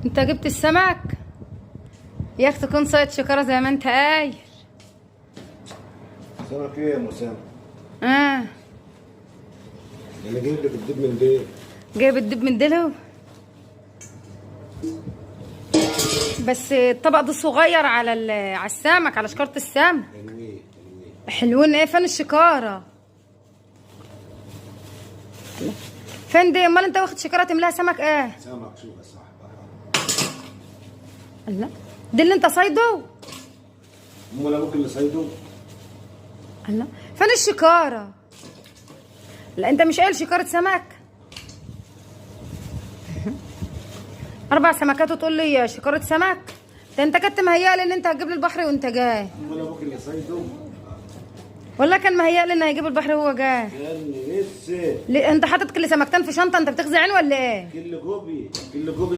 انت جبت السمك؟ ياك تكون صيد شكاره زي ما انت قايل. سمك ايه يا ام اسامة؟ اه انا جايب لك الدب من ديل. جايب الدب من ديله، بس الطبق ده صغير على على السمك، على شكاره السمك. حلوين حلوين. حلوين ايه؟ فين الشكاره؟ فين دي؟ امال انت واخد شكاره تملاها سمك ايه؟ سمك شوف يا صاحبي. لا دي اللي انت صيده؟ امال ابوك اللي صيده؟ الله، فين الشكاره؟ لا انت مش قايل شكاره سمك؟ 4 سمكات وتقول لي شكاره سمك؟ ده انت كنت مهيأ لي ان انت هتجيب لي البحر وانت جاي. امال ابوك اللي صيده؟ ولا كان مهيأ لي ان هيجيب البحر وهو جاي. كان لسه. ليه انت حاطط كل سمكتين في شنطه؟ انت بتغزي عين ولا ايه؟ كل جوبي كل جوبي.